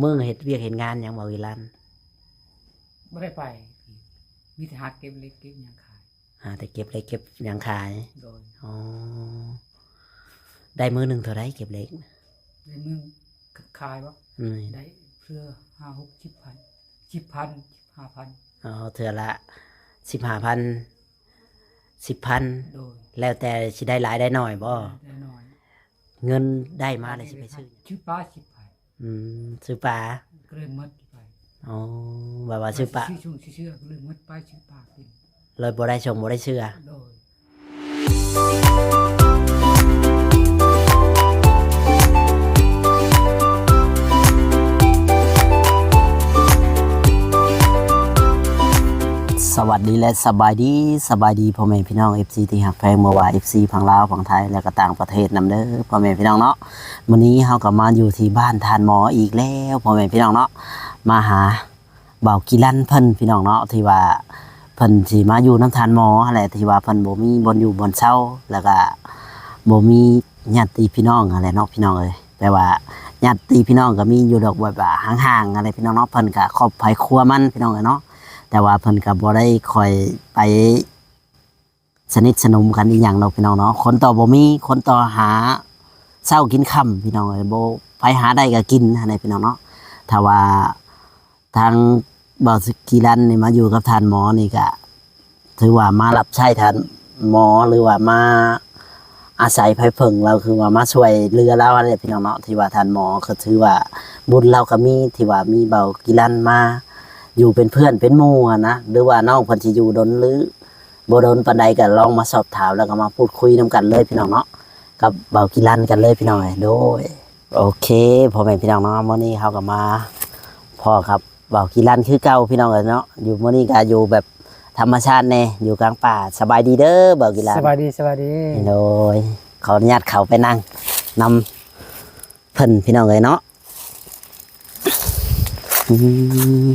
ມື້ເຮັດວຽກເຮັດງານຫຍັງບໍ່ ວິລັນ? ບໍ່ໄດ້ໄປ ມີແຕ່ຫາເກັບເຫຼັກເກັບຫຍັງຂາຍ. ຫາແຕ່ເກັບເຫຼັກເກັບຫຍັງຂາຍ. ໂດຍ. ອໍ ໄດ້ມື້ໜຶ່ງເທົ່າໃດເກັບເຫຼັກ? ໄດ້ມື້ ຂາຍບໍ່? ອືມ ໄດ້ເທື່ອຫ້າຫົກສິບພັນ ສິບພັນ ສິບຫ້າພັນ. ອໍ ເທື່ອລະສິບຫ້າພັນ ສິບພັນ. ໂດຍ. ແລ້ວແຕ່ຊິໄດ້ຫຼາຍໄດ້ໜ້ອຍບໍ່? ໄດ້ໜ້ອຍ. ເງິນໄດ້ມາແລ້ວຊິໄປຊື້ຫຍັງ? ຊື້ປາສິບພັນ. ອືມ ຊື້ປາ ກໍເລີຍໝົດໄປ. ອໍ ແບບວ່າຊື້ປາ ຊື້ຊົງຊື້ເຊື່ອ ກໍເລີຍໝົດໄປ ຊື້ປາກິນ ເລີຍບໍ່ໄດ້ຊົງບໍ່ໄດ້ເຊື່ອ. ໂດຍ. ສະຫວັດດີ ແລະ ສະບາຍດີ ສະບາຍດີພໍ່ແມ່ພີ່ນ້ອງ ເອັຟຊີ ທີ່ຮັກແພງ ບໍ່ວ່າ ເອັຟຊີ ຝັ່ງລາວ ຝັ່ງໄທ ແລະ ກໍຕ່າງປະເທດນຳເດີ ພໍ່ແມ່ພີ່ນ້ອງເນາະ. ມື້ນີ້ເຮົາກໍມາຢູ່ທີ່ບ້ານທ່ານໝໍອີກແລ້ວ ພໍ່ແມ່ພີ່ນ້ອງເນາະ ມາຫາບ່າວກິລັນເພິ່ນ ພີ່ນ້ອງເນາະ ທີ່ວ່າເພິ່ນຊິມາຢູ່ນຳທ່ານໝໍຫັ້ນແຫຼະ ທີ່ວ່າເພິ່ນບໍ່ມີບ່ອນຢູ່ບ່ອນເຊົາ ແລ້ວກໍບໍ່ມີຍາດຕິພີ່ນ້ອງຫັ້ນແຫຼະເນາະ ພີ່ນ້ອງເອີຍ. ແຕ່ວ່າຍາດຕິພີ່ນ້ອງກໍມີຢູ່ດອກ ແບບວ່າຫ່າງໆ ຫັ້ນແຫຼະ ພີ່ນ້ອງເນາະ. ເພິ່ນກໍຄອບໃຜຄົວມັນ ພີ່ນ້ອງເອີຍເນາະ ແຕ່ວ່າເພິ່ນກໍບໍ່ໄດ້ຄ່ອຍໄປ ສະໜິດສະໜົມກັນອີ່ຫຍັງດອກ ພີ່ນ້ອງເນາະ. ຄົນຕໍ່ບໍ່ມີ ຄົນຕໍ່ຫາເຊົ້າກິນຄ່ຳ ພີ່ນ້ອງເອີຍ ບໍ່ ໃຜຫາໄດ້ກໍກິນຫັ້ນແຫຼະ ພີ່ນ້ອງເນາະ. ຖ້າວ່າທາງບ່າວກິລັນນີ້ມາຢູ່ກັບທ່ານໝໍນີ້ ກໍຖືວ່າມາຮັບໃຊ້ທ່ານໝໍ ຫຼືວ່າມາອາໄສໄພເພິ່ງລາວ ຄືວ່າມາຊ່ວຍເຫຼືອລາວຫັ້ນແຫຼະ ພີ່ນ້ອງເນາະ. ທີ່ວ່າທ່ານໝໍກໍຖືວ່າບຸນລາວກໍມີ ທີ່ວ່າມີບ່າວກິລັນມາຢູ່ເປັນເພື່ອນເປັນໝູ່ຫັ້ນນະ ຫຼືວ່ານ້ອງເພິ່ນຊິຢູ່ດົນ ຫຼື ບໍ່ດົນປານໃດ ກໍລອງມາສອບຖາມ ແລ້ວກໍມາພູດຄຸຍນຳກັນເລີຍ ພີ່ນ້ອງເນາະ ກັບບ່າວກິລັນກັນເລີຍ ພີ່ນ້ອງເອີຍ. ໂດຍ ໂອເຄ ພໍ່ແມ່ພີ່ນ້ອງເນາະ ມື້ນີ້ເຮົາກໍມາພໍ້ກັບບ່າວກິລັນຄືເກົ່າ ພີ່ນ້ອງເອີຍເນາະ. ຢູ່ມື້ນີ້ກໍຢູ່ແບບທຳມະຊາດແດ່ ຢູ່ກາງປ່າ. ສະບາຍດີເດີບ່າວກິລັນ. ສະບາຍດີ ສະບາຍດີ. ໂດຍ ຂໍອະນຸຍາດເຂົ້າໄປນັ່ງນຳເພິ່ນ ພີ່ນ້ອງເອີຍເນາະ. ອືມ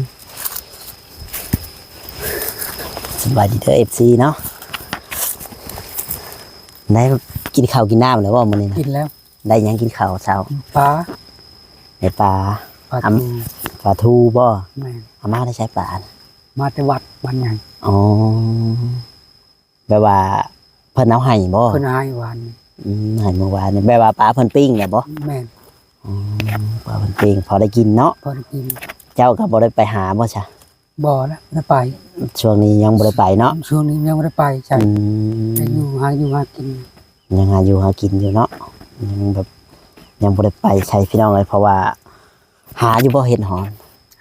ສະບາຍດີເດີ ເອັຟຊີ ເນາະ. ໄດ້ກິນເຂົ້າກິນນ້ຳແລ້ວບໍ່ມື້ນີ້ນະ? ກິນແລ້ວ. ໄດ້ຫຍັງກິນເຂົ້າເຊົ້າ? ປາ ໄດ້ປາ ປາທູ ປາທູບໍ່? ແມ່ນ. ເອົາມາແຕ່ໃສປານະ? ມາແຕ່ວັດບ້ານໃຫຍ່. ອໍ ແບບວ່າເພິ່ນເອົາໃຫ້ບໍ່? ເພິ່ນເອົາໃຫ້ວານນີ້. ອືມ ໃຫ້ມື້ວານນີ້ ແບບວ່າປາເພິ່ນປີ້ງແຫຼະບໍ່? ແມ່ນ. ອໍ ປາເພິ່ນປີ້ງ ພໍໄດ້ກິນເນາະ? ພໍໄດ້ກິນ. ເຈົ້າກໍບໍ່ໄດ້ໄປຫາບໍ່ຊະ? ບໍ່ລະ ບໍ່ໄດ້ໄປ. ຊ່ວງນີ້ຍັງບໍ່ໄດ້ໄປເນາະ? ຊ່ວງນີ້ຍັງບໍ່ໄດ້ໄປໃສ. ອືມ ຍັງຢູ່ຫາຢູ່ຫາກິນ ຍັງຫາຢູ່ຫາກິນຢູ່ເນາະ ຍັງແບບ ຍັງບໍ່ໄດ້ໄປໃສ ພີ່ນ້ອງເອີຍ. ເພາະວ່າຫາຢູ່ບໍ່ເຫັດຫອມ?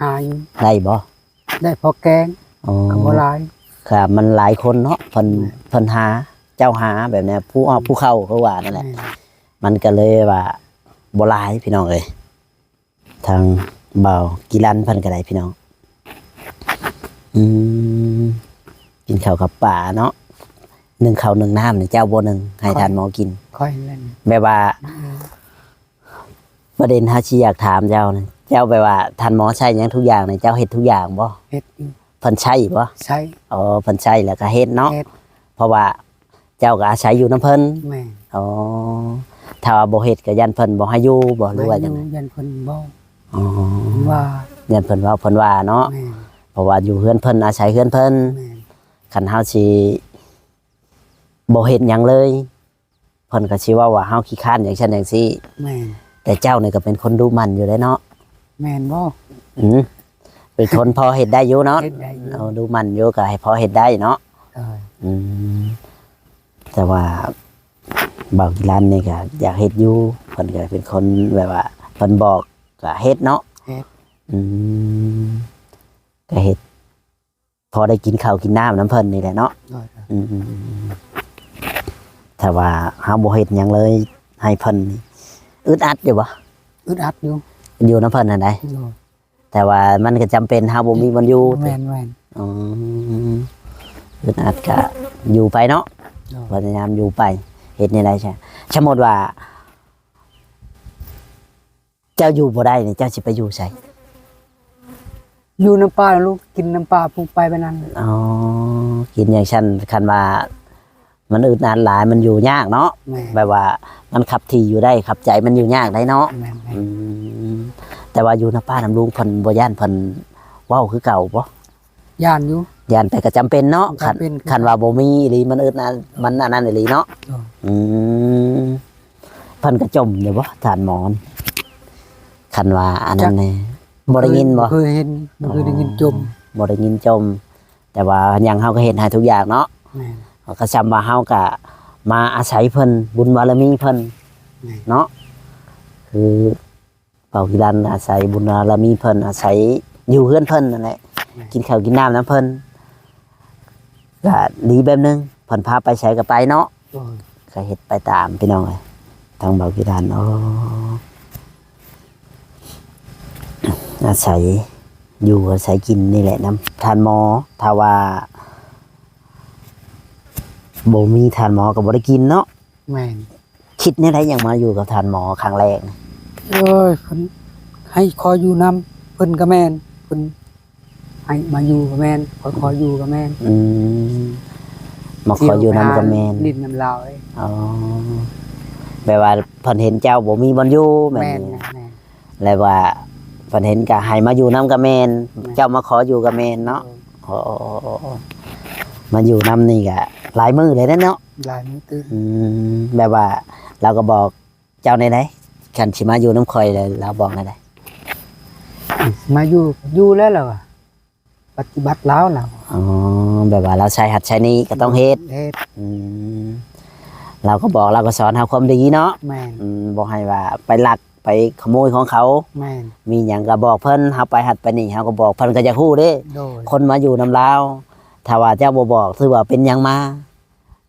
ຫາຢູ່. ໄດ້ບໍ່? ໄດ້ພໍແກງ. ອໍ ກໍບໍ່ຫຼາຍ ກໍມັນຫຼາຍຄົນເນາະ ເພິ່ນ ແມ່ນ ເພິ່ນຫາ ເຈົ້າຫາແບບນີ້ ຜູ້ອອກຜູ້ເຂົ້າຄືວ່ານັ້ນແຫຼະ. ແມ່ນ. ມັນກໍເລີຍວ່າບໍ່ຫຼາຍ ພີ່ນ້ອງເອີຍ. ທາງບ່າວກິລັນເພິ່ນກໍໄດ້ ພີ່ນ້ອງ. ອືມ ກິນເຂົ້າກັບປາເນາະ ໜຶ້ງເຂົ້າໜຶ້ງນ້ຳນີ້ເຈົ້າບໍ່ໜຶ້ງໃຫ້ທ່ານໝໍກິນ? ຂ້ອຍແມ່ນ. ແບບວ່າ ອືມ ປະເດັນເຮົາຊິຢາກຖາມເຈົ້ານະ ເຈົ້າແບບວ່າທ່ານໝໍໃຊ້ຫຍັງທຸກຢ່າງນີ້ ເຈົ້າເຮັດທຸກຢ່າງບໍ່? ເຮັດຢູ່. ເພິ່ນໃຊ້ບໍ່? ໃຊ້. ອໍ ເພິ່ນໃຊ້ແລ້ວກໍເຮັດເນາະ. ເຮັດ. ເພາະວ່າເຈົ້າກໍອາໄສຢູ່ນຳເພິ່ນ? ແມ່ນ. ອໍ ຖ້າວ່າບໍ່ເຮັດກໍຢ້ານເພິ່ນບໍ່ໃຫ້ຢູ່ບໍ່ ຫຼືວ່າຈັ່ງໃດ? ຢ້ານເພິ່ນບໍ່. ອໍ ເພິ່ນວ່າ. ຢ້ານເພິ່ນເວົ້າ ເພິ່ນວ່າເນາະ. ແມ່ນ. ເພາະວ່າຢູ່ເຮືອນເພິ່ນ ອາໄສເຮືອນເພິ່ນ. ແມ່ນ. ຄັນເຮົາຊິບໍ່ເຮັດຫຍັງເລີຍ ເພິ່ນກໍຊິເວົ້າວ່າເຮົາຂີ້ຄ້ານຈັ່ງຊັ້ນຈັ່ງຊີ້. ແມ່ນ. ແຕ່ເຈົ້ານີ້ກໍເປັນຄົນດຸໝັ່ນຢູ່ເດ້ເນາະ. ແມ່ນບໍ່? ອືມ ເປັນຄົນພໍເຮັດໄດ້ຢູ່ເນາະ. ເຮັດໄດ້ຢູ່. ເອົາ ດຸໝັ່ນຢູ່ກໍໃຫ້ພໍເຮັດໄດ້ເນາະ. ໂດຍ. ອືມ ແຕ່ວ່າບ່າວກິລັນນີ້ກໍຢາກເຮັດຢູ່ ເພິ່ນກໍເປັນຄົນແບບວ່າເພິ່ນບອກກໍເຮັດເນາະ. ເຮັດ. ອືມ ກໍເຮັດ ພໍໄດ້ກິນເຂົ້າກິນນ້ຳນຳເພິ່ນນີ້ແຫຼະເນາະ. ໂດຍ. ອືມ ຖ້າວ່າເຮົາບໍ່ເຮັດຫຍັງເລີຍໃຫ້ເພິ່ນ ອຶດອັດຢູ່ບໍ່? ອຶດອັດຢູ່. ຢູ່ນຳເພິ່ນຫັ້ນໃດ? ໂດຍ. ແຕ່ວ່າມັນກໍຈຳເປັນ ເຮົາບໍ່ມີບ່ອນຢູ່. ແມ່ນໆ. ອືມ ອຶດອັດກະຢູ່ໄປເນາະ. ໂດຍ. ພະຍາຍາມຢູ່ໄປ ເຮັດແນວໃດຊະ? ສົມມຸດວ່າ ເຈົ້າຢູ່ບໍ່ໄດ້ນີ້ ເຈົ້າຊິໄປຢູ່ໃສ? ຢູ່ນຳປ່ານຳລູກ ກິນນຳປ່າປູກໄປແບບນັ້ນ. ອໍ ກິນຢ່າງຊັ້ນ. ຄັນວ່າ ມັນອຶດອັດຫຼາຍ ມັນຢູ່ຍາກເນາະ. ແມ່ນ ແບບວ່າມັນຂັບທີ່ຢູ່ໄດ້ ຂັບໃຈມັນຢູ່ຍາກໄດ໋ເນາະ. ແມ່ນໆ ອືມ ແຕ່ວ່າຢູ່ນຳປ້ານຳລຸງ ເພິ່ນບໍ່ຢ້ານ ເພິ່ນເວົ້າຄືເກົ່າບໍ່? ຢ້ານຢູ່ ຢ້ານ ແຕ່ກໍຈຳເປັນເນາະ. ຈຳເປັນ ຄັນ ຄັນວ່າບໍ່ມີອີ່ຫຼີ ມັນອຶດອັດ ມັນອັນນັ້ນອີ່ຫຼີເນາະ. ໂດຍ ອືມ ເພິ່ນກໍຈົ່ມຢູ່ບໍ່ ທ່ານໝໍ? ຄັນວ່າອັນນັ້ນແນ່ ບໍ່ໄດ້ຍິນບໍ່? ບໍ່ເຄີຍເຫັນ ບໍ່ເຄີຍໄດ້ຍິນຈົ່ມ. ອໍ ບໍ່ໄດ້ຍິນຈົ່ມ ແຕ່ວ່າຫຍັງເຮົາກໍເຮັດໃຫ້ທຸກຢ່າງເນາະ. ແມ່ນ ກໍຊ່ຳວ່າເຮົາກໍມາອາໄສເພິ່ນ ບຸນບາລະມີເພິ່ນ. ແມ່ນ ເນາະ ຄື ເປົາກິລັນອາໄສບຸນບາລະມີເພິ່ນ ອາໄສຢູ່ເຮືອນເພິ່ນນັ້ນແຫຼະ. ແມ່ນ ກິນເຂົ້າກິນນ້ຳນຳເພິ່ນ ກໍດີແບບໜຶ່ງ ເພິ່ນພາໄປໃສກໍໄປເນາະ. ໂດຍ ກໍເຮັດໄປຕາມ ພີ່ນ້ອງເອີຍ ທາງເບົາກິດານ. ອໍ ອາໄສຢູ່ອາໄສກິນນີ້ແຫຼະນຳທ່ານໝໍ. ຖ້າວ່າບໍ່ມີທ່ານໝໍກໍບໍ່ໄດ້ກິນເນາະ. ແມ່ນ ຄິດແນວໃດ ຫຍັງມາຢູ່ກັບທ່ານໝໍຄັ້ງແລກນີ້? ໂອ້ຍ ເພິ່ນໃຫ້ຂໍຢູ່ນຳ ເພິ່ນກໍແມ່ນ ເພິ່ນ ໃຫ້ມາຢູ່ກໍແມ່ນ ຂໍ ຂໍຢູ່ກໍແມ່ນ. ອືມ ມາຂໍຢູ່ນຳກໍແມ່ນ ຫຼິ້ນນຳລາວ. ອໍ ແບບວ່າເພິ່ນເຫັນເຈົ້າບໍ່ມີບ່ອນຢູ່ແມ່ນ? ແມ່ນ ແມ່ນ ແລ້ວວ່າເພິ່ນເຫັນກໍໃຫ້ມາຢູ່ນຳກໍແມ່ນ. ແມ່ນ ເຈົ້າມາຂໍຢູ່ກໍແມ່ນເນາະ. ໂດຍ ໂອ້ ມາຢູ່ນຳນີ້ກໍຫຼາຍມື້ແລ້ວເນາະ. ຫຼາຍມື້ຕື່ມ. ອືມ ແບບວ່າລາວກໍບອກ ເຈົ້າແນວໃດ? ຄັນຊິມາຢູ່ນຳຂ້ອຍແລ້ວ ລາວບອກແນວໃດ? ມາຢູ່ ຢູ່ແລ້ວລາວວ່າ ປະຕິບັດລາວ ລາວ. ອໍ ແບບວ່າລາວໃຊ້ຫັດໃຊ້ນີ້ກໍຕ້ອງເຮັດ. ເຮັດ. ອືມ ລາວກໍບອກ ລາວກໍສອນເຮົາຄວາມດີເນາະ. ແມ່ນ. ອືມ ບໍ່ໃຫ້ວ່າໄປລັກໄປຂະໂມຍຂອງເຂົາ. ແມ່ນ. ມີຫຍັງກໍບອກເພິ່ນ ເຮົາໄປຫັດໄປນີ້ ເຮົາກໍບອກ ເພິ່ນກໍຢາກຮູ້ເດ້. ໂດຍ. ຄົນມາຢູ່ນຳລາວ ຖ້າວ່າເຈົ້າບໍ່ບອກ ຖືວ່າເປັນຫຍັງມາ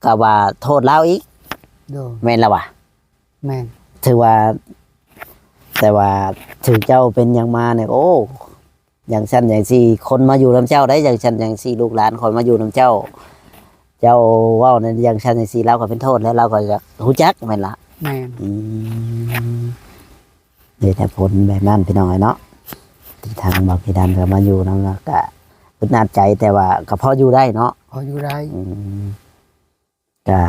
ກໍວ່າໂທດລາວອີກ. ໂດຍ. ແມ່ນລະວະ? ແມ່ນ. ຖືວ່າ ແຕ່ວ່າຖືເຈົ້າເປັນຫຍັງມານີ້ ໂອ້ ຢ່າງຊັ້ນຢ່າງຊີ້ ຄົນມາຢູ່ນຳເຈົ້າໄດ໋ ຢ່າງຊັ້ນຢ່າງຊີ້ ລູກຫຼານຂ້ອຍມາຢູ່ນຳເຈົ້າ ເຈົ້າເວົ້ານັ້ນຢ່າງຊັ້ນຢ່າງຊີ້ ລາວກໍເປັນໂທດແລ້ວ ລາວກໍຢາກຮູ້ຈັກແມ່ນລະ. ແມ່ນ. ອືມ ເຫດແລະຜົນແບບນັ້ນ ພີ່ນ້ອງເອີຍເນາະ ທີ່ທາງເບົາກີດຳກໍມາຢູ່ນຳ ແລ້ວກໍອຶດອັດໃຈ ແຕ່ວ່າກໍພໍຢູ່ໄດ້ເນາະ. ພໍຢູ່ໄດ້. ອືມ ກະ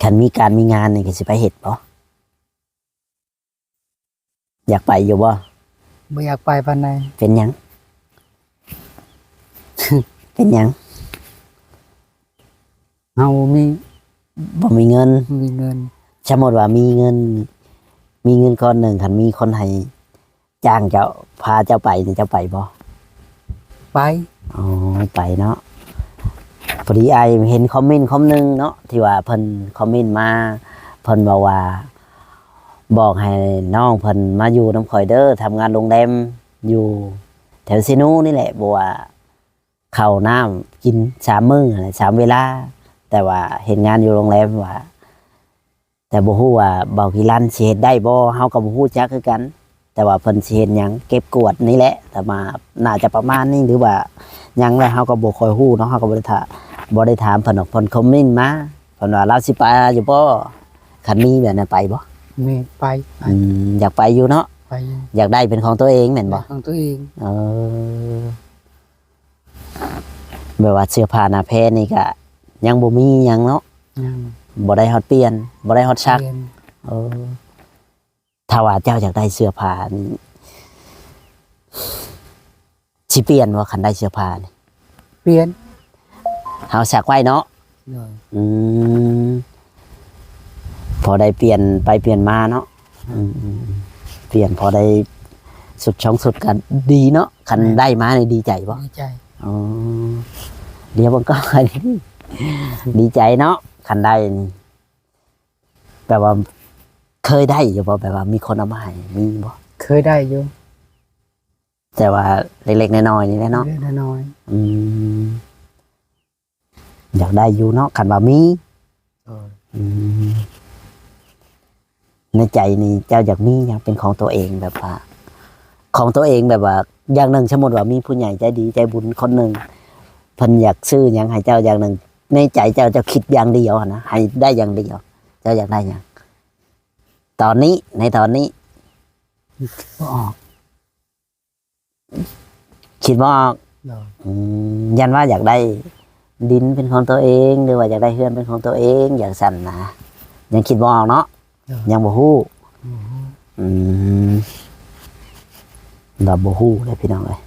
ຄັນມີການມີງານນີ້ກໍຊິໄປເຮັດບໍ່? ຢາກໄປຢູ່ບໍ່? ບໍ່ຢາກໄປປານໃດ. ເປັນຫຍັງ? ເປັນຫຍັງ? ເຮົາບໍ່ມີ ບໍ່ມີເງິນ. ບໍ່ມີເງິນ. ສົມມຸດວ່າມີເງິນ ມີເງິນກ້ອນໜຶ່ງ ຄັນມີຄົນໃຫ້ ຈ້າງເຈົ້າ ພາເຈົ້າໄປນີ້ ເຈົ້າໄປບໍ່? ໄປ. ອໍ ໄປເນາະ. ພໍດີອ້າຍເຫັນຄອມເມັນຄອມໜຶ່ງເນາະ ທີ່ວ່າເພິ່ນຄອມເມັນມາ ເພິ່ນບອກວ່າ ບອກໃຫ້ນ້ອງເພິ່ນມາຢູ່ນຳຂ້ອຍເດີ ທຳງານໂຮງແຮມຢູ່ແຖວເຊໂນນີ້ແຫຼະ ບອກວ່າ ເຂົ້ານ້ຳກິນສາມມື້ຫັ້ນແຫຼະ ສາມເວລາ ແຕ່ວ່າເຮັດງານຢູ່ໂຮງແຮມວ່າ ແຕ່ບໍ່ຮູ້ວ່າເບົາກີລັນຊິເຮັດໄດ້ບໍ່ ເຮົາກໍບໍ່ຮູ້ຈັກຄືກັນ ແຕ່ວ່າເພິ່ນຊິເຮັດຫຍັງ ເກັບກວາດນີ້ແຫຼະ ແຕ່ວ່າໜ້າຈະປະມານນີ້ ຫຼືວ່າຫຍັງແຫຼະ ເຮົາກໍບໍ່ຄ່ອຍຮູ້ເນາະ ເຮົາກໍບໍ່ໄດ້ຖາ ບໍ່ໄດ້ຖາມເພິ່ນດອກ ເພິ່ນຄອມເມັນມາ ເພິ່ນວ່າລາວຊິໄປຢູ່ບໍ່ ຄັນມີແບບນັ້ນໄປບໍ່? ແມ່ນ ໄປ ໄປ. ອືມ ຢາກໄປຢູ່ເນາະ. ໄປຢູ່. ຢາກໄດ້ເປັນຂອງຕົວເອງແມ່ນບໍ່? ຂອງຕົວເອງ. ເອີ ແບບວ່າເສື້ອຜ້າໜ້າແພນີ້ກະຍັງບໍ່ມີຫຍັງເນາະ. ຍັງ ບໍ່ໄດ້ຮອດປ່ຽນ ບໍ່ໄດ້ຮອດຊັກ. ປ່ຽນ. ເອີ ຖ້າວ່າເຈົ້າຢາກໄດ້ເສື້ອຜ້ານີ້ ຊິປ່ຽນບໍ່ ຄັນໄດ້ເສື້ອຜ້ານີ້? ປ່ຽນ. ເຮົາຊັກໄວ້ເນາະ. ໂດຍ. ອືມ ພໍໄດ້ປ່ຽນໄປປ່ຽນມາເນາະ. ອືມ ອືມ ປ່ຽນພໍໄດ້ຊຸດສອງຊຸດກໍດີເນາະ ຄັນ ແມ່ນ ໄດ້ມານີ້ດີໃຈບໍ່? ດີໃຈ. ອໍ ດຽວເບິ່ງກ່ອນ ດີໃຈເນາະ ຄັນໄດ້ນີ້. ແບບວ່າເຄີຍໄດ້ຢູ່ບໍ່? ແບບວ່າມີຄົນເອົາມາໃຫ້ ມີບໍ່? ເຄີຍໄດ້ຢູ່ ແຕ່ວ່າເລັກໆນ້ອຍໆນີ້ແຫຼະເນາະ. ເລັກໆນ້ອຍໆ. ອືມ ຢາກໄດ້ຢູ່ເນາະ ຄັນວ່າມີ. ໂດຍ. ອືມ ໃນໃຈນີ້ເຈົ້າຢາກມີຫຍັງເປັນຂອງຕົວເອງ ແບບວ່າຂອງຕົວເອງ ແບບວ່າຢ່າງໜຶ່ງ ສົມມຸດວ່າມີຜູ້ໃຫຍ່ໃຈດີໃຈບຸນຄົນໜຶ່ງ ເພິ່ນຢາກຊື້ຫຍັງໃຫ້ເຈົ້າຢ່າງໜຶ່ງ ໃນໃຈເຈົ້າ ເຈົ້າຄິດຢ່າງດຽວຫັ້ນນະ ໃຫ້ໄດ້ຢ່າງດຽວ ເຈົ້າຢາກໄດ້ຫຍັງ? ຕອນນີ້ ໃນຕອນນີ້ ບໍ່ອອກ. ຄິດບໍ່ອອກ. ໂດຍ. ອືມ ຢ້ານວ່າຢາກໄດ້ ດິນເປັນຂອງຕົວເອງ ຫຼືວ່າຢາກໄດ້ເຮືອນເປັນຂອງຕົວເອງ ຈັ່ງຊັ້ນນະ ຍັງຄິດບໍ່ອອກເນາະ. ຍັງບໍ່ຮູ້. ອືມ ລາວບໍ່ຮູ້ເດ້ພີ່ນ້ອງເອີຍ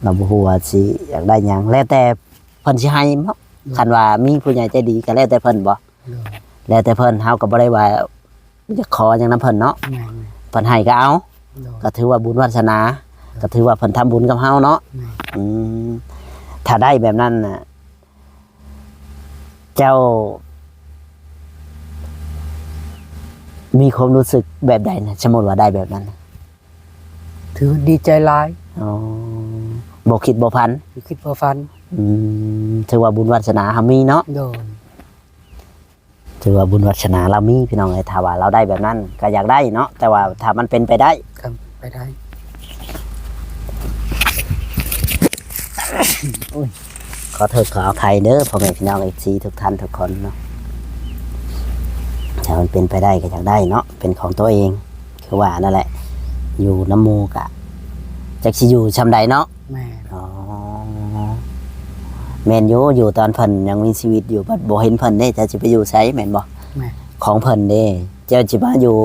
ລາວບໍ່ຮູ້ວ່າຊິຢາກໄດ້ຫຍັງ ແລ້ວແຕ່ເພິ່ນຊິໃຫ້ເນາະ. ຄັນວ່າມີຜູ້ໃຫຍ່ໃຈດີກໍແລ້ວແຕ່ເພິ່ນບໍ? ແລ້ວແຕ່ເພິ່ນ ເຮົາກໍບໍ່ໄດ້ວ່າຢາກຂໍຫຍັງນຳເພິ່ນເນາະ. ເພິ່ນໃຫ້ກໍເອົາ ກໍຖືວ່າບຸນວາສະໜາ ກໍຖືວ່າເພິ່ນທຳບຸນກັບເຮົາເນາະ. ອືມ ຖ້າໄດ້ແບບນັ້ນນະ ເຈົ້າມີຄວາມຮູ້ສຶກແບບໃດນະ ສົມມຸດວ່າໄດ້ແບບນັ້ນນະ? ຖືວ່າດີໃຈຫຼາຍ. ອໍ ບໍ່ຄິດບໍ່ຝັນ. ບໍ່ຄິດບໍ່ຝັນ. ອືມ ຖືວ່າບຸນວາສະໜາເຮົາມີເນາະ. ໂດຍ. ຖືວ່າບຸນວາສະໜາລາວມີພີ່ນ້ອງເອີຍ ຖ້າວ່າລາວໄດ້ແບບນັ້ນກໍຢາກໄດ້ເນາະ ແຕ່ວ່າຖ້າມັນເປັນໄປໄດ້ ຄັນໄປໄດ້ ໂອ້ຍ ຂໍໂທດຂໍອະໄພເດີພໍ່ແມ່ພີ່ນ້ອງ ເອັຟຊີ ທຸກທ່ານທຸກຄົນເນາະ ຖ້າມັນເປັນໄປໄດ້ກໍຢາກໄດ້ເນາະ ເປັນຂອງຕົວເອງ ຄືວ່ານັ້ນແຫຼະ ຢູ່ນຳໝູ່ກະຈັກຊິຢູ່ຊ່ຳໃດເນາະ. ແມ່ນ. ອໍ ແມ່ນຢູ່ ຢູ່ຕອນເພິ່ນຍັງມີຊີວິດຢູ່ ບັດບໍ່ເຫັນເພິ່ນເດ້ ເຈົ້າຊິໄປຢູ່ໃສ ແມ່ນບໍ່? ແມ່ນ. ຂອງເພິ່ນເດ້ ເຈົ້າຊິມາຢູ່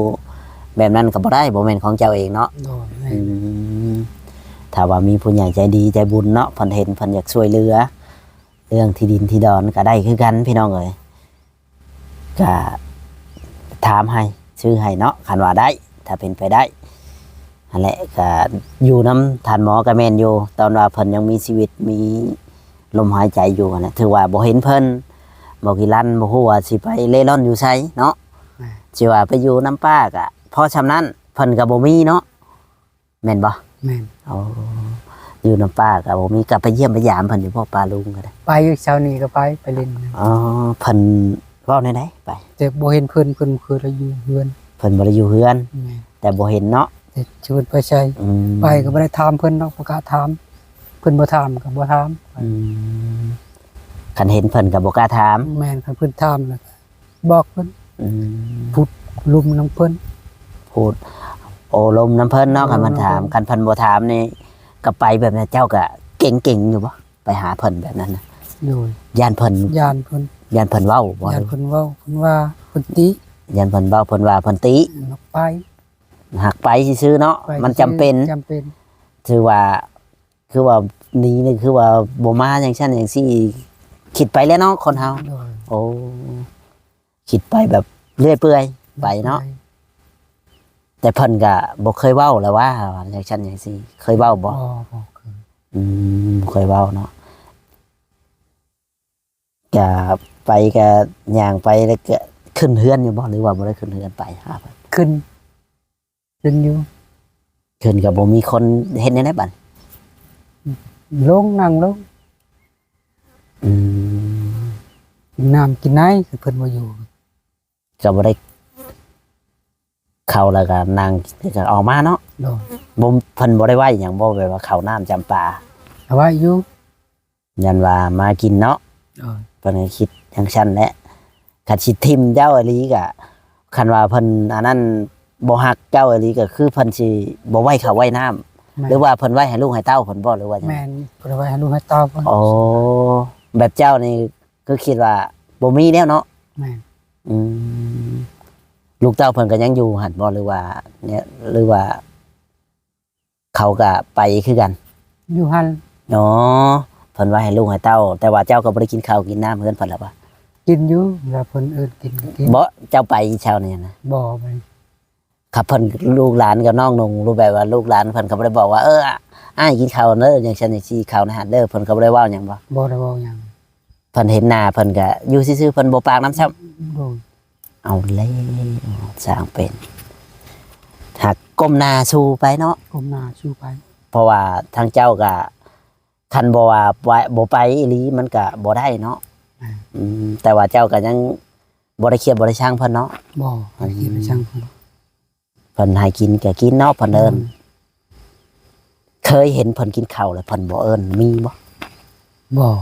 ແບບນັ້ນກໍບໍ່ໄດ້ ບໍ່ແມ່ນຂອງເຈົ້າເອງເນາະ. ໂດຍ ແມ່ນ. ອືມ ຖ້າວ່າມີຜູ້ໃຫຍ່ໃຈດີໃຈບຸນເນາະ ເພິ່ນເຫັນ ເພິ່ນຢາກຊ່ວຍເຫຼືອ ເລື່ອງທີ່ດິນທີ່ດອນກໍໄດ້ຄືກັນ ພີ່ນ້ອງເອີຍ. ກະຖາມໃຫ້ ຊື້ໃຫ້ເນາະ ຄັນວ່າໄດ້ ຖ້າເປັນໄປໄດ້ ຫັ້ນແຫຼະ. ກະຢູ່ນຳທ່ານໝໍກໍແມ່ນຢູ່ ຕອນວ່າເພິ່ນຍັງມີຊີວິດ ມີລົມຫາຍໃຈຢູ່ຫັ້ນແຫຼະ ຖືວ່າບໍ່ເຫັນເພິ່ນ ບໍ່ກີ່ລັນ ບໍ່ຮູ້ວ່າຊິໄປເລ່ລ່ອນຢູ່ໃສເນາະ. ຊິວ່າໄປຢູ່ນຳປ້າກະພໍຊ່ຳນັ້ນ ເພິ່ນກໍບໍ່ມີເນາະ. ແມ່ນບໍ່? ແມ່ນ. ໂອ້ ຢູ່ນຳປ້າກໍບໍ່ມີ ກັບໄປຢ້ຽມໄປຢາມເພິ່ນຢູ່ບໍ່ ປ້າລຸງກໍໄດ້? ໄປຢູ່ເຊົ້ານີ້ກໍໄປ ໄປຫຼິ້ນ. ອໍ ເພິ່ນເວົ້າແນວໃດໄປ? ແຕ່ບໍ່ເຫັນເພິ່ນ ເພິ່ນບໍ່ເຄີຍໄດ້ຢູ່ເຮືອນ. ເພິ່ນບໍ່ໄດ້ຢູ່ເຮືອນ. ແມ່ນ. ແຕ່ບໍ່ເຫັນເນາະ. ແຕ່ຊວນໄປໃສ ອືມ ໄປກໍບໍ່ໄດ້ຖາມເພິ່ນດອກ ບໍ່ກ້າຖາມ. ເພິ່ນບໍ່ຖາມກໍບໍ່ຖາມ. ອືມ ຄັນເຫັນເພິ່ນກໍບໍ່ກ້າຖາມ. ແມ່ນ. ຄັນເພິ່ນຖາມແລ້ວ ບອກເພິ່ນ. ອືມ ພູດລົມນຳເພິ່ນ. ພູດໂອ້ລົມນຳເພິ່ນເນາະ. ໂອ້ ຄັນເພິ່ນຖາມ ນຳເພິ່ນ. ຄັນເພິ່ນບໍ່ຖາມນີ້ ກໍໄປແບບນັ້ນ ເຈົ້າກໍເກັງໆຢູ່ບໍ່ ໄປຫາເພິ່ນແບບນັ້ນນະ? ໂດຍ. ຢ້ານເພິ່ນ ຢ້ານເພິ່ນ ຢ້ານເພິ່ນເວົ້າບໍ່? ຢ້ານເພິ່ນເວົ້າ ເພິ່ນວ່າເພິ່ນຕິ. ຢ້ານເພິ່ນເວົ້າ ເພິ່ນວ່າເພິ່ນຕິ. ມັກໄປ ຫາກໄປຊື່ໆເນາະ. ໄປ ມັນຈຳເປັນ ຈຳເປັນ. ຖືວ່າ ຄືວ່າໜີນີ້ ຄືວ່າບໍ່ມາຈັ່ງຊັ້ນຈັ່ງຊີ້ ຄິດໄປແລ້ວເນາະ ຄົນເຮົາ. ໂດຍ. ໂອ້ ຄິດໄປແບບເລື້ອຍເປື່ອຍໄປເນາະ. ເລື້ອຍເປື່ອຍ. ແຕ່ເພິ່ນກະບໍ່ເຄີຍເວົ້າແລ້ວວ່າ ວ່າຈັ່ງຊັ້ນຈັ່ງຊີ້ ເຄີຍເວົ້າບໍ່? ບໍ່ ບໍ່ເຄີຍ. ອືມ ບໍ່ເຄີຍເວົ້າເນາະ. ກະໄປ ກະຍ່າງໄປ ແລ້ວກະຂຶ້ນເຮືອນຢູ່ບໍ່ ຫຼືວ່າບໍ່ໄດ້ຂຶ້ນເຮືອນໄປຫາເພິ່ນ? ຂຶ້ນ ຂຶ້ນຢູ່. ຂຶ້ນກໍບໍ່ມີຄົນ ເຮັດແນວໃດບັດ? ລົງ ນັ່ງລົງ. ອືມ ກິນນ້ຳກິນໃນ ເພິ່ນບໍ່ຢູ່ ກໍບໍ່ໄດ້ ເຂົ້າແລ້ວກໍນັ່ງ ກໍອອກມາເນາະ. ໂດຍ. ບໍ່ ເພິ່ນບໍ່ໄດ້ໄວ້ຫຍັງບໍ່ ແບບວ່າເຂົ້ານ້ຳຈຳປາ? ໄວ້ຢູ່. ຢ້ານວ່າມາກິນເນາະ. ໂດຍ. ເພິ່ນກໍຄິດຈັ່ງຊັ້ນແຫຼະ ຄັນຊິຖິ້ມເຈົ້າອີ່ຫຼີກະ ຄັນວ່າເພິ່ນອັນນັ້ນບໍ່ຮັກເຈົ້າອີ່ຫຼີ ກໍຄືເພິ່ນຊິບໍ່ໄວ້ເຂົ້າໄວ້ນ້ຳ. ແມ່ນ. ຫຼືວ່າເພິ່ນໄວ້ໃຫ້ລູກໃຫ້ເຕົ້າເພິ່ນບໍ່ ຫຼືວ່າຈັ່ງໃດ? ແມ່ນ. ເພິ່ນໄວ້ໃຫ້ລູກໃຫ້ເຕົ້າເພິ່ນ. ອໍ ແບບເຈົ້ານີ້ຄືຄິດວ່າບໍ່ມີແລ້ວເນາະ? ແມ່ນ. ອືມ ລູກເຕົ້າເພິ່ນກໍຍັງຢູ່ຫັ້ນບໍ່ ຫຼືວ່າ ຫຼືວ່າ ເຂົາກະໄປຄືກັນ? ຢູ່ຫັ້ນ. ອໍ ເພິ່ນວ່າໃຫ້ລູກໃຫ້ເຕົ້າ ແຕ່ວ່າເຈົ້າກໍບໍ່ໄດ້ກິນເຂົ້າກິນນ້ຳເຮືອນເພິ່ນລະບໍ່? ກິນຢູ່ ລະເພິ່ນເອີ້ນກິນກໍກິນ. ບໍ່ ເຈົ້າໄປເຊົ້ານີ້ນະ? ບໍ່ ໄປ. ຄັບເພິ່ນ ລູກຫຼານກັບນ້ອງນຸ່ງ ຫຼືແບບວ່າລູກຫຼານເພິ່ນກໍບໍ່ໄດ້ບອກວ່າ ເອີ ອ້າຍກິນເຂົ້າເດີ ຈັ່ງຊັ້ນຈັ່ງຊີ້ ເຂົ້າໃນຫັ້ນເດີ ເພິ່ນກໍບໍ່ໄດ້ເວົ້າຫຍັງບໍ່? ບໍ່ໄດ້ເວົ້າຫຍັງ. ເພິ່ນເຫັນໜ້າເພິ່ນກະຢູ່ຊື່ໆ ເພິ່ນບໍ່ປາກນຳຊ້ຳ. ໂດຍ. ເອົາແລ້ວ ຊ່າງເປັນ ຫາກກົ້ມໜ້າສູ້ໄປເນາະ. ກົ້ມໜ້າສູ້ໄປ. ເພາະວ່າທາງເຈົ້າກະ ຄັນບໍ່ວ່າ ບໍ່ໄປອີ່ຫຼີ ມັນກະບໍ່ໄດ້ເນາະ. ແມ່ນ. ອືມ ແຕ່ວ່າເຈົ້າກະຍັງບໍ່ໄດ້ຄຽດບໍ່ໄດ້ຊັງເພິ່ນເນາະ. ບໍ່ ບໍ່ໄດ້ຄຽດບໍ່ໄດ້ຊັງເພິ່ນ. ເພິ່ນໃຫ້ກິນກໍກິນເນາະ ເພິ່ນເອີ້ນ. ເຄີຍເຫັນເພິ່ນກິນເຂົ້າແລ້ວເພິ່ນບໍ່ເອີ້ນ ມີບໍ່? ບໍ່.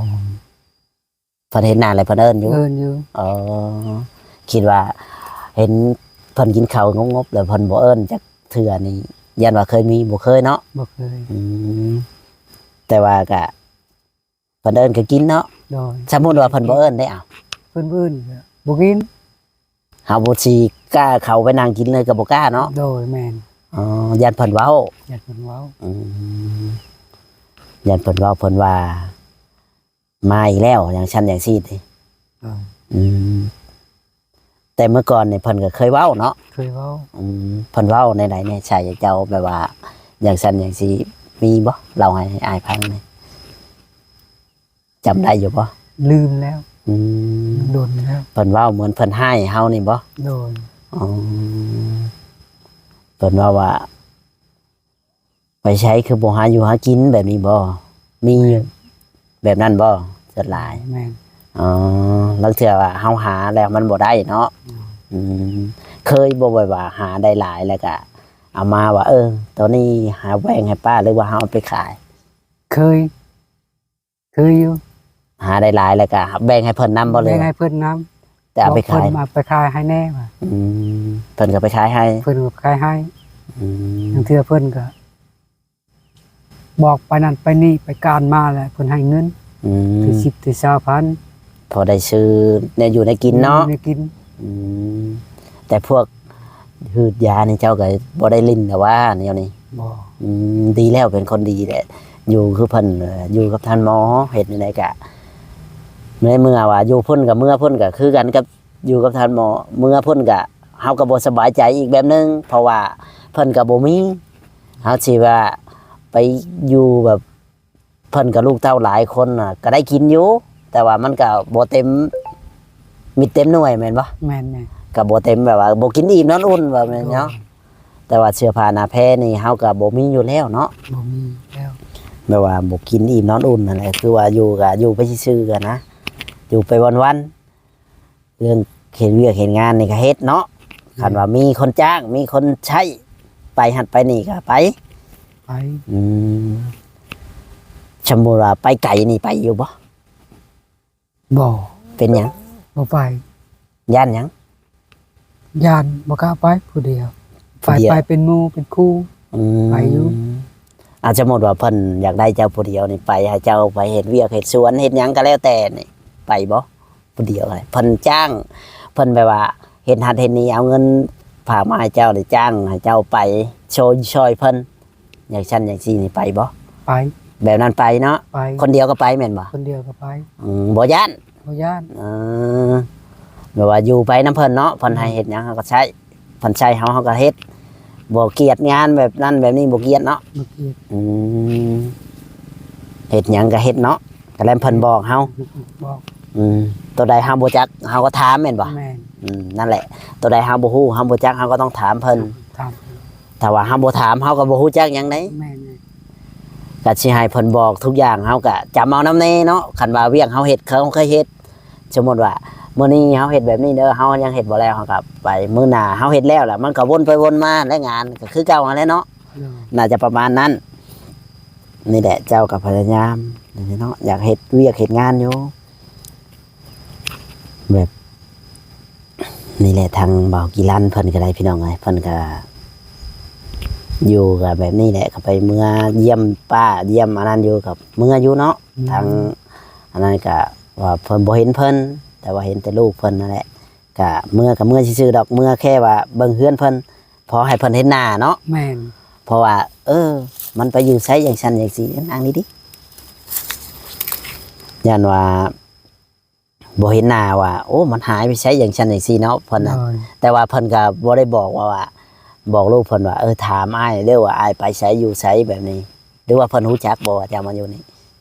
ເພິ່ນເຫັນໜ້າແລ້ວເພິ່ນເອີ້ນຢູ່? ເອີ້ນຢູ່. ອໍ ຄິດວ່າເຫັນເພິ່ນກິນເຂົ້າງົບໆ ແລ້ວເພິ່ນບໍ່ເອີ້ນຈັກເທື່ອນີ້ ຢ້ານວ່າເຄີຍມີ ບໍ່ເຄີຍເນາະ? ບໍ່ເຄີຍ. ອືມ ແຕ່ວ່າກະ ເພິ່ນເອີ້ນກໍກິນເນາະ. ໂດຍ ສົມມຸດວ່າເພິ່ນບໍ່ເອີ້ນເດ້ ເອົາ ເພິ່ນບໍ່ເອີ້ນກໍບໍ່ກິນ ເຮົາບໍ່ຊິກ້າເຂົ້າໄປນັ່ງກິນເລີຍກໍບໍ່ກ້າເນາະ. ໂດຍ ແມ່ນ. ອໍ ຢ້ານເພິ່ນເວົ້າ ຢ້ານເພິ່ນເວົ້າ. ອືມ ຢ້ານເພິ່ນເວົ້າ ເພິ່ນວ່າມາອີກແລ້ວ ຢ່າງຊັ້ນຢ່າງຊີ້ຕິ. ເອີ ອືມ ແຕ່ເມື່ອກ່ອນນີ້ເພິ່ນກໍເຄີຍເວົ້າເນາະ. ເຄີຍເວົ້າ. ອືມ ເພິ່ນເວົ້າແນວໃດແດ່ ໃສ່ເຈົ້າ ແບບວ່າຢ່າງຊັ້ນຢ່າງຊີ້ ມີບໍ່? ເລົ່າໃຫ້ອ້າຍຟັງແດ່. ຈຳໄດ້ຢູ່ບໍ່? ລືມແລ້ວ. ອືມ ດົນແລ້ວ. ເພິ່ນເວົ້າເໝືອນເພິ່ນຮ້າຍເຮົານີ້ບໍ່? ໂດຍ. ອໍ ເພິ່ນເວົ້າວ່າ ໄປໃສຄືບໍ່ຫາຢູ່ຫາກິນ ແບບນີ້ບໍ່? ມີຢູ່ ແມ່ນ ແບບນັ້ນບໍ່ ສ່ວນຫຼາຍ? ແມ່ນ. ອໍ ລາງເທື່ອວ່າເຮົາຫາແລ້ວມັນບໍ່ໄດ້ເນາະ. ອືມ ອືມ ເຄີຍບໍ່ ແບບວ່າຫາໄດ້ຫຼາຍແລ້ວກະເອົາມາວ່າ ເອີ ໂຕນີ້ຫາແບ່ງໃຫ້ປ້າ ຫຼືວ່າເຮົາເອົາໄປຂາຍ? ເຄີຍ. ຄືຢູ່ ຫາໄດ້ຫຼາຍແລ້ວກະແບ່ງໃຫ້ເພິ່ນນຳບໍ່ ຫຼື ແບ່ງໃຫ້ເພິ່ນນຳ ແຕ່ເອົາໄປຂາຍ ບອກເພິ່ນເອົາໄປຂາຍໃຫ້ແດ່ວ່າ. ອືມ ເພິ່ນກໍໄປຂາຍໃຫ້. ເພິ່ນກໍໄປຂາຍໃຫ້. ອືມ ລາງເທື່ອເພິ່ນກໍບອກໄປນັ້ນໄປນີ້ ໄປການມາແລ້ວເພິ່ນໃຫ້ເງິນ. ອືມ ຖືສິບຖືຊາວພັນ ພໍໄດ້ຊື້ແນວຢູ່ແນວກິນເນາະ. ແນວຢູ່ແນວກິນ. ອືມ ແຕ່ພວກ ຮີດຢານີ້ເຈົ້າກໍບໍ່ໄດ້ຫຼິ້ນແລ້ວຫວາ ແນວນີ້? ບໍ່. ອືມ ດີແລ້ວ ເປັນຄົນດີແຫຼະ ຢູ່ຄືເພິ່ນ ຢູ່ກັບທ່ານໝໍ ເຮັດແນວໃດກະ ໃນເມື່ອວ່າຢູ່ພຸ້ນກັບເມືອພຸ້ນກໍຄືກັນກັບຢູ່ກັບທ່ານໝໍ ເມືອພຸ້ນກະ ເຮົາກໍບໍ່ສະບາຍໃຈອີກແບບໜຶ່ງ ເພາະວ່າເພິ່ນກໍບໍ່ມີ ເຮົາຊິວ່າໄປຢູ່ແບບ ເພິ່ນກໍລູກເຕົ້າຫຼາຍຄົນນະ ກໍໄດ້ກິນຢູ່ ແຕ່ວ່າມັນກໍບໍ່ເຕັມມິດເຕັມໜ່ວຍແມ່ນບໍ່? ແມ່ນໆ ກໍບໍ່ເຕັມ ແບບວ່າບໍ່ກິນອີ່ມນອນອຸ່ນວ່າແມ່ນເນາະ. ໂດຍ. ແຕ່ວ່າເສື້ອຜ້າໜ້າແພນີ້ເຮົາກໍບໍ່ມີຢູ່ແລ້ວເນາະ. ບໍ່ມີແລ້ວ ແບບວ່າບໍ່ກິນອີ່ມນອນອຸ່ນນັ້ນແຫຼະ ຄືວ່າຢູ່ກໍຢູ່ໄປຊື່ໆ ຫັ້ນນະ ຢູ່ໄປວັນໆ. ເລື່ອງເຮັດວຽກເຮັດງານນີ້ກໍເຮັດເນາະ. ແມ່ນ. ຄັນວ່າມີຄົນຈ້າງ ມີຄົນໃຊ້ ໄປຫັ້ນໄປນີ້ກໍໄປ. ໄປ. ອືມ ສົມມຸດວ່າໄປໄກນີ້ໄປຢູ່ບໍ່? ບໍ່. ເປັນຫຍັງ? ບໍ່ໄປ. ຢ້ານຫຍັງ? ຢ້ານບໍ່ກ້າໄປຜູ້ດຽວ. ໄປ ຜູ້ດຽວ ໄປເປັນໝູ່ເປັນຄູ່. ອືມ ໄປຢູ່. ອາ ສົມມຸດວ່າເພິ່ນຢາກໄດ້ເຈົ້າຜູ້ດຽວນີ້ ໄປໃຫ້ເຈົ້າໄປເຮັດວຽກເຮັດສວນເຮັດຫຍັງກໍແລ້ວແຕ່ນີ້ ໄປບໍ່? ຜູ້ດຽວ ເພິ່ນຈ້າງ ເພິ່ນແບບວ່າເຮັດຫັ້ນເຮັດນີ້ ເອົາເງິນຝາກມາໃຫ້ເຈົ້າ ຫຼືຈ້າງໃຫ້ເຈົ້າໄປຊ່ອຍ ຊ່ອຍເພິ່ນ ຢ່າງຊັ້ນຢ່າງຊີ້ນີ້ ໄປບໍ່? ໄປ. ແບບນັ້ນໄປເນາະ. ໄປ. ຄົນດຽວກໍໄປແມ່ນບໍ່? ຄົນດຽວກໍໄປ. ອືມ ບໍ່ຢ້ານ? ບໍ່ຢ້ານ. ເອີ ແບບວ່າຢູ່ໄປນຳເພິ່ນເນາະ ເພິ່ນໃຫ້ເຮັດຫຍັງເຮົາກໍໃຊ້ ເພິ່ນໃຊ້ເຮົາ ເຮົາກໍເຮັດ ບໍ່ກຽດງານແບບນັ້ນແບບນີ້ ບໍ່ກຽດເນາະ. ບໍ່ກຽດ. ອືມ ເຮັດຫຍັງກໍເຮັດເນາະ ກໍແລ້ວເພິ່ນບອກເຮົາ. ບອກ. ອືມ ໂຕໃດເຮົາບໍ່ຈັກ ເຮົາກໍຖາມແມ່ນບໍ່? ແມ່ນ. ອືມ ນັ້ນແຫຼະ ໂຕໃດເຮົາບໍ່ຮູ້ ເຮົາບໍ່ຈັກ ເຮົາກໍຕ້ອງຖາມເພິ່ນ. ຖາມ. ຖ້າວ່າເຮົາບໍ່ຖາມ ເຮົາກໍບໍ່ຮູ້ຈັກຫຍັງໃດ. ແມ່ນ. ກໍຊິໃຫ້ເພິ່ນບອກທຸກຢ່າງ ເຮົາກໍຈຳເອົານຳແດ່ເນາະ. ຄັນວ່າວຽກເຮົາເຮັດ ເຮົາເຄີຍເຮັດ ສົມມຸດວ່າມື້ນີ້ເຮົາເຮັດແບບນີ້ເດີ ເຮົາຍັງເຮັດບໍ່ແລ້ວ ເຮົາກໍໄປ ມື້ໜ້າເຮົາເຮັດແລ້ວລະ ມັນກໍວົນໄປວົນມາ ແລະງານກໍຄືເກົ່າຫັ້ນແຫຼະເນາະ. ໂດຍ. ໜ້າຈະປະມານນັ້ນ. ນີ້ແຫຼະ ເຈົ້າກໍພະຍາຍາມເນາະ ຢາກເຮັດວຽກເຮັດງານຢູ່ ແບບນີ້ແຫຼະ. ທາງບ່າວກິລັນເພິ່ນກໍໄດ້ ພີ່ນ້ອງເອີຍ ເພິ່ນກໍຢູ່ກໍແບບນີ້ແຫຼະ ກໍໄປເມືອຢ້ຽມປ້າຢ້ຽມອັນນັ້ນຢູ່ ກໍເມືອຢູ່ເນາະ. ອືມ. ທາງອັນນັ້ນກໍວ່າເພິ່ນບໍ່ເຫັນເພິ່ນ ແຕ່ວ່າເຫັນແຕ່ລູກເພິ່ນນັ້ນແຫຼະ ກະເມືອ ກະເມືອຊື່ໆ ດອກ ເມືອແຄ່ວ່າເບິ່ງເຮືອນເພິ່ນ ພໍໃຫ້ເພິ່ນເຫັນໜ້າເນາະ. ແມ່ນ. ເພາະວ່າ ເອີ ມັນໄປຢູ່ໃສຈັ່ງຊັ້ນຈັ່ງຊີ້ ນາງນີ້ຕິ ຢ້ານວ່າບໍ່ເຫັນໜ້າວ່າ ໂອ້ ມັນຫາຍໄປໃສຈັ່ງຊັ້ນຈັ່ງຊີ້ເນາະ ເພິ່ນນະ. ໂດຍ. ແຕ່ວ່າເພິ່ນກະບໍ່ໄດ້ບອກວ່າ ວ່າ ບອກລູກເພິ່ນວ່າ ເອີ ຖາມອ້າຍເດີ້ວ່າ ອ້າຍໄປໃສຢູ່ໃສແບບນີ້ ຫຼືວ່າເພິ່ນຮູ້ຈັກບໍ່ວ່າເຈົ້າມາຢູ່ນີ້?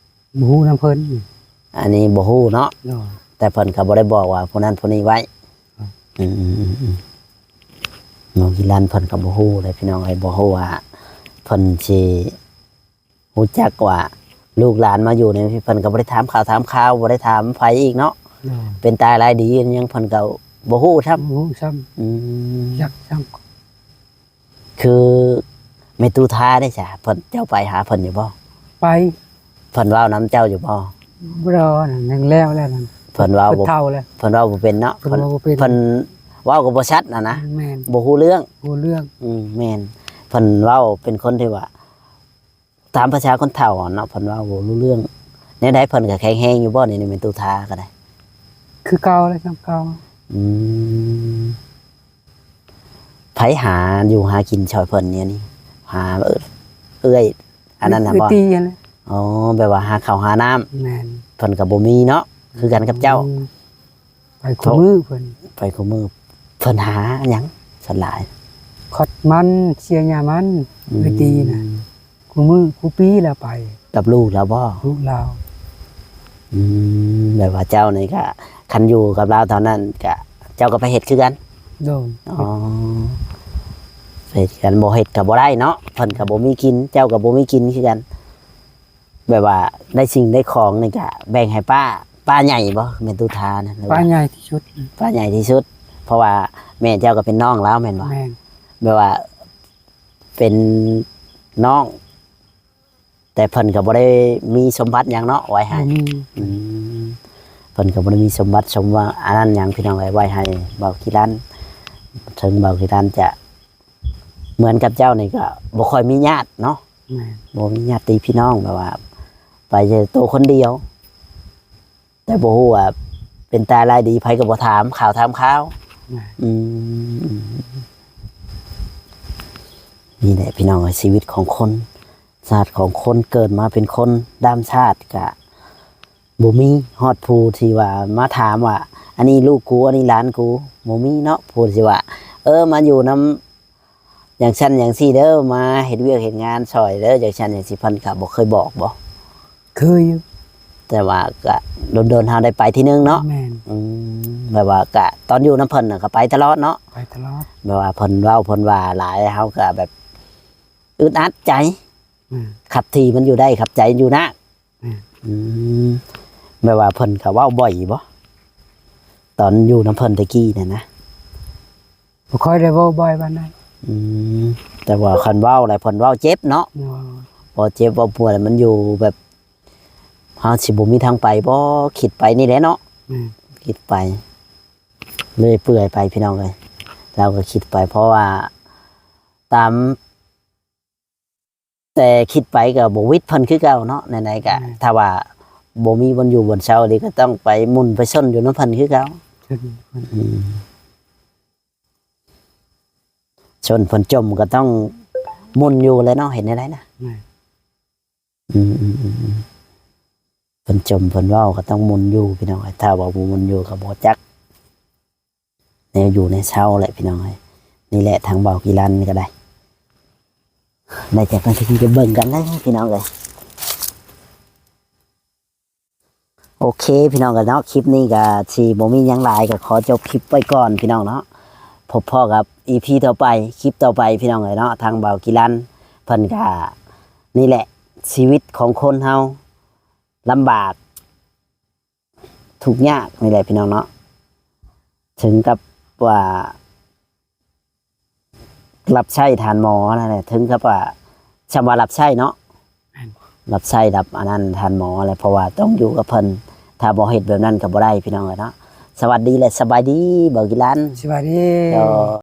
ບໍ່ຮູ້ນຳເພິ່ນ. ອັນນີ້ບໍ່ຮູ້ເນາະ. ໂດຍ. ແຕ່ເພິ່ນກໍບໍ່ໄດ້ບອກວ່າຜູ້ນັ້ນຜູ້ນີ້ໄວ້. ອືມ ອືມ ອືມ ອືມ ນ້ອງກິລັນເພິ່ນກໍບໍ່ຮູ້ເດ້ພີ່ນ້ອງເອີຍ ບໍ່ຮູ້ວ່າເພິ່ນຊິຮູ້ຈັກວ່າລູກຫຼານມາຢູ່ໃນ ເພິ່ນກໍບໍ່ໄດ້ຖາມຂ່າວຖາມຄາວ ບໍ່ໄດ້ຖາມໃຜອີກເນາະ. ໂດຍ. ເປັນຕາຍລາຍດີຫຍັງເພິ່ນກໍບໍ່ຮູ້ຊ້ຳ. ບໍ່ຮູ້ຊ້ຳ. ອືມ ຈັກຊ້ຳ. ຄືແມ່ຕູ້ທາເດ້ສະ ເພິ່ນ ເຈົ້າໄປຫາເພິ່ນຢູ່ບໍ່? ໄປ. ເພິ່ນເວົ້ານຳເຈົ້າຢູ່ບໍ່? ບໍ່ໄດ້ເວົ້າ ນັ້ນຍັງແລ້ວແລ້ວນັ້ນ ເພິ່ນເວົ້າ ເພິ່ນເຖົ້າແລ້ວ ເພິ່ນເວົ້າບໍ່ເປັນເນາະ. ເພິ່ນເວົ້າບໍ່ເປັນ ເພິ່ນເວົ້າກໍບໍ່ຊັດຫັ້ນນະ. ແມ່ນ. ບໍ່ຮູ້ເລື່ອງ. ບໍ່ຮູ້ເລື່ອງ. ອືມ ແມ່ນ. ເພິ່ນເວົ້າເປັນຄົນທີ່ວ່າ ຕາມພາສາຄົນເຖົ້າເນາະ ເພິ່ນເວົ້າບໍ່ຮູ້ເລື່ອງ ແນວໃດ ເພິ່ນກໍແຂງແຮງຢູ່ບໍ່ ນີ້ແມ່ຕູ້ທາກໍໄດ້? ຄືເກົ່າແຫຼະ ສ່ຳເກົ່າ. ອືມ ໃຜຫາຢູ່ຫາກິນຊ່ອຍເພິ່ນແນວນີ້? ຫາເອື້ອຍ ອັນນັ້ນນະບໍ່? ເອື້ອຍຕີຫັ້ນແຫຼະ. ອໍ ແບບວ່າຫາເຂົ້າຫານ້ຳ. ແມ່ນ. ເພິ່ນກໍບໍ່ມີເນາະ ຄືກັນກັບເຈົ້າ. ອືມ ໄປຄູ່ມື້ເພິ່ນ ໄປຄູ່ມື້. ເພິ່ນຫາຫຍັງສ່ວນຫຼາຍ? ຂອດມັນ ເສຍຫຍ້າມັນ. ອືມ ເອື້ອຍຕີນະ ຄູ່ມື້ຄູ່ປີລາວໄປ. ກັບລູກລາວບໍ່? ລູກລາວ. ອືມ ແບບວ່າເຈົ້ານີ້ກະ ຄັນຢູ່ກັບລາວເທົ່ານັ້ນກະ ເຈົ້າກໍໄປເຮັດຄືກັນ? ໂດຍ. ອໍ ໄປເຮັດຄືກັນ ບໍ່ເຮັດກໍບໍ່ໄດ້ເນາະ ເພິ່ນກໍບໍ່ມີກິນ ເຈົ້າກໍບໍ່ມີກິນຄືກັນ. ແບບວ່າໄດ້ສິ່ງໄດ້ຂອງນີ້ກະແບ່ງໃຫ້ປ້າ ປ້າໃຫຍ່ບໍ່ ແມ່ຕູ້ທານະ? ປ້າໃຫຍ່ທີ່ສຸດ. ປ້າໃຫຍ່ທີ່ສຸດ ເພາະວ່າແມ່ເຈົ້າກໍເປັນນ້ອງລາວແມ່ນບໍ່? ແມ່ນ. ແບບວ່າເປັນນ້ອງ ແຕ່ເພິ່ນກໍບໍ່ໄດ້ມີສົມບັດຫຍັງເນາະ ໄວ້ໃຫ້. ບໍ່ມີ. ອືມ ເພິ່ນກໍບໍ່ໄດ້ມີສົມບັດສົມຫວັງອັນນັ້ນຫຍັງ ພີ່ນ້ອງເອີຍ ໄວ້ໃຫ້ເບົາກີລັນ. ເຖິງເບົາກີລັນຈະ ເໝືອນກັບເຈົ້ານີ້ກໍບໍ່ຄ່ອຍມີຍາດເນາະ. ແມ່ນ. ບໍ່ມີຍາດຕິພີ່ນ້ອງ ແບບວ່າໄປແຕ່ໂຕຄົນດຽວ ແຕ່ບໍ່ຮູ້ວ່າເປັນຕາຍຮ້າຍດີ ໃຜກໍບໍ່ຖາມຂ່າວຖາມຄາວ. ແມ່ນ. ອືມ ນີ້ແຫຼະພີ່ນ້ອງເອີຍ ຊີວິດຂອງຄົນ ຊາດຂອງຄົນ ເກີດມາເປັນຄົນ ດຳຊາດກະ ບໍ່ມີຮອດຜູ້ທີ່ວ່າມາຖາມວ່າ ອັນນີ້ລູກກູ ອັນນີ້ຫຼານກູ ບໍ່ມີເນາະ. ຜູ້ທີ່ວ່າ ເອີ ມາຢູ່ນຳ ຢ່າງຊັ້ນຢ່າງຊີ້ເດີ ມາເຮັດວຽກເຮັດງານຊ່ອຍເດີ ຈັ່ງຊັ້ນຈັ່ງຊີ້ ເພິ່ນກໍບໍ່ເຄີຍບອກບໍ່? ເຄີຍຢູ່ ແຕ່ວ່າກະດົນໆເຮົາໄດ້ໄປທີໜຶ່ງເນາະ. ແມ່ນ. ອືມ ແບບວ່າກະຕອນຢູ່ນຳເພິ່ນນະກໍໄປຕະຫຼອດເນາະ. ໄປຕະຫຼອດ. ແບບວ່າເພິ່ນເວົ້າເພິ່ນວ່າຫຼາຍ ເຮົາກໍແບບອຶດອັດໃຈ. ແມ່ນ. ຂັບທີ່ມັນຢູ່ໄດ້ ຂັບໃຈຢູ່ນາກ. ແມ່ນ. ອືມ ແບບວ່າເພິ່ນກໍເວົ້າບ່ອຍຢູ່ບໍ່ ຕອນຢູ່ນຳເພິ່ນແຕ່ກີ້ນັ້ນນະ? ບໍ່ຄ່ອຍໄດ້ເວົ້າບ່ອຍປານໃດ. ອືມ ແຕ່ວ່າຄັນເວົ້າແລ້ວເພິ່ນເວົ້າເຈັບເນາະ. ເວົ້າ ເວົ້າເຈັບເວົ້າປວດ ມັນຢູ່ແບບ ເຮົາຊິບໍ່ມີທາງໄປບໍ່ ຄິດໄປນີ້ແຫຼະເນາະ. ແມ່ນ. ຄິດໄປເລື້ອຍເປື່ອຍໄປ ພີ່ນ້ອງເອີຍ ລາວກໍຄິດໄປ ເພາະວ່າຕາມ ແຕ່ຄິດໄປກໍບໍ່ຫວິດເພິ່ນຄືເກົ່າເນາະ ແນວໃດກໍ ແມ່ນ ຖ້າວ່າບໍ່ມີບ່ອນຢູ່ບ່ອນເຊົານີ້ ກໍຕ້ອງໄປໝຸ່ນໄປຊົນຢູ່ນຳເພິ່ນຄືເກົ່າ. ຊົນຢູ່ນຳເພິ່ນ. ອືມ ຊົນເພິ່ນຈົມກໍຕ້ອງໝຸ່ນຢູ່ແຫຼະເນາະ ເຮັດແນວໃດນະ? ແມ່ນ. ອືມໆໆໆ ເພິ່ນຈົ່ມເພິ່ນເວົ້າກໍຕ້ອງມ່ວນຢູ່ພີ່ນ້ອງເອີຍ ຖ້າວ່າບໍ່ມ່ວນຢູ່ກໍບໍ່ຈັກແນວຢູ່ແນວເຊົາແຫຼະພີ່ນ້ອງເອີຍ. ນີ້ແຫຼະທາງເບົາກີລັນກໍໄດ້ ໄດ້ຈັກນາທີກໍເບິ່ງກັນແຫຼະພີ່ນ້ອງເອີຍ. ໂອເຄພີ່ນ້ອງເອີຍເນາະ ຄລິບນີ້ກໍຊິບໍ່ມີຫຍັງຫຼາຍ ກໍຂໍຈົບຄລິບໄວ້ກ່ອນພີ່ນ້ອງເນາະ. ພົບພໍ້ກັບອີພີຕໍ່ໄປ ຄລິບຕໍ່ໄປພີ່ນ້ອງເອີຍເນາະ. ທາງເບົາກີລັນເພິ່ນກໍ ນີ້ແຫຼະ ຊີວິດຂອງຄົນເຮົາ ລຳບາກ ທຸກຍາກນີ້ແຫຼະພີ່ນ້ອງເນາະ ເຖິງກັບວ່າ ຮັບໃຊ້ທ່ານໝໍນັ້ນແຫຼະ ເຖິງກັບວ່າ ຊ່ຳວ່າຮັບໃຊ້ເນາະ ແມ່ນ ຮັບໃຊ້ ຮັບອັນນັ້ນທ່ານໝໍແຫຼະ ເພາະວ່າຕ້ອງຢູ່ກັບເພິ່ນ ຖ້າບໍ່ເຮັດແບບນັ້ນກໍບໍ່ໄດ້ພີ່ນ້ອງເອີຍເນາະ. ສະຫວັດດີ ແລະ ສະບາຍດີ ເບົາກີລັນ. ສະບາຍດີ.